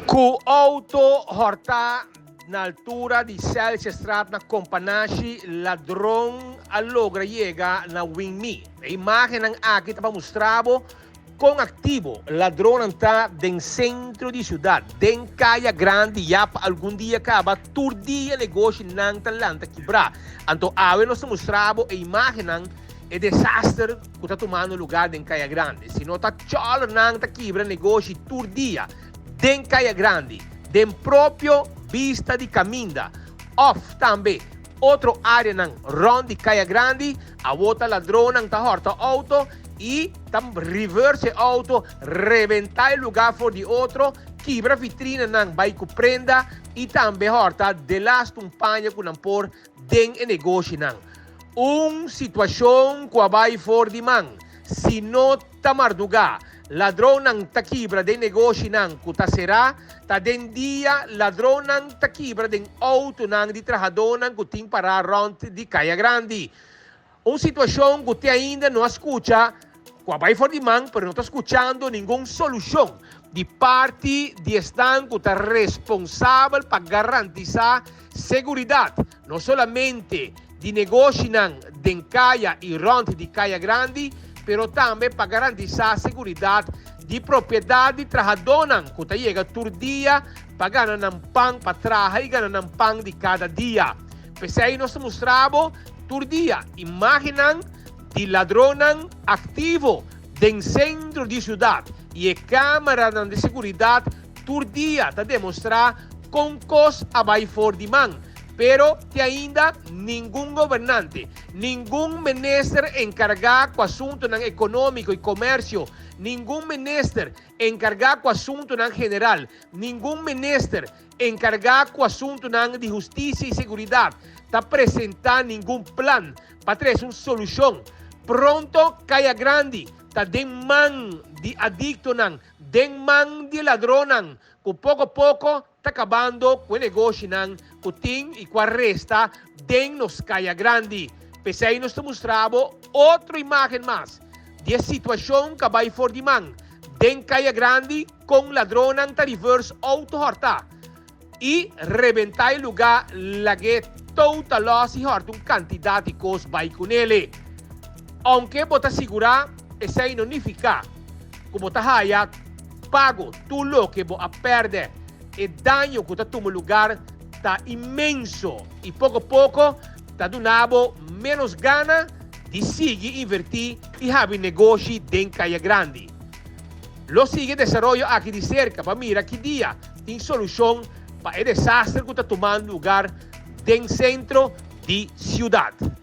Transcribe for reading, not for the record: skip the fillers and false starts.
Ku outo hòrtá na altura di Celsiusstraat na Kompanashi, ladron a logra yega na Wingmi. E imágennan aki ta pa mustra bo kon aktivo ladronnan ta den sentro di siudat, den Kaya Grandi. Ya pa algun dia kaba tur dia negoshinan ta lanta kibrá. Anto awe nos ta mustra bo e imágennan, e desaster ku ta tumando lugá den Kaya Grandi. Si no ta chòlernan ta kibra negoshi tur dia den Kaya Grandi, den propio bista di kaminda òf tambe otro áreanan rònt di Kaya Grandi, awor ta ladronnan ta hòrta outo i ta reverse e outo, rebentá e lugá for di otro, kibra vitrinanan bai ku prenda i tambe hòrta delaste un paña ku nan por den e negoshinan. Un situashon ku a bai for di man. Si no ta mardugá, ladronnan ta kibra den negoshinan ku ta será, ta den dia ladronnan ta kibra den outonan di trahadónan ku tin pará rònt di Kaya Grandi. Un situashon ku te ainda no a skucha ku a bai for di man pero no ta skuchando ningun solushon di parti di esnan ku ta responsabel pa garantisá seguridat no solamente di negoshinan den kaya i rònt di Kaya Grandi pero tambe pa garantisá seguridat di propiedat di trahadónan ku ta yega tur dia pa gana nan pan pa traha i gana nan pan di kada dia. P'esei nos ta mustra bo tur dia imágennan di ladronnan aktivo den sentro di siudat i e kámaranan di seguridat tur dia ta demostrá kon kos a bai for di man. Pero te ainda ningun gobernante, ningun minister enkargá ku asuntunan ekonómiko i komersio, ningun minister enkargá ku asuntunan general, ningun minister enkargá ku asuntunan di hustisia i seguridat ta presentá ningun plan pa trese un solushon. Pronto Kaya Grandi ta den man di adiktonan, den man di ladronnan ku poko poko ta kabando ku e negoshinan ku tin i ku a resta den nos Kaya Grandi. P'esei nos ta mustra bo otro imágen mas di e situashon ku a bai for di man den Kaya Grandi. Kon ladronnan ta reverse auto hòrtá i rebentá e lugá lag'é total lòs i hòrta un kantidat di kos bai kunele. Ounke bo ta sigurá, esei no nifiká ku bo ta haya pago tur loke bo a pèrdè. E daño ku ta tuma lugar ta inmenso i poko poko ta duna bo ménos gana di sigui invertí i habri negoshi den Kaya Grandi. Lo sigui e desaroyo aki di serka pa mira ki dia tin solushon pa e desaster ku ta tumando lugar den sentro di siudat.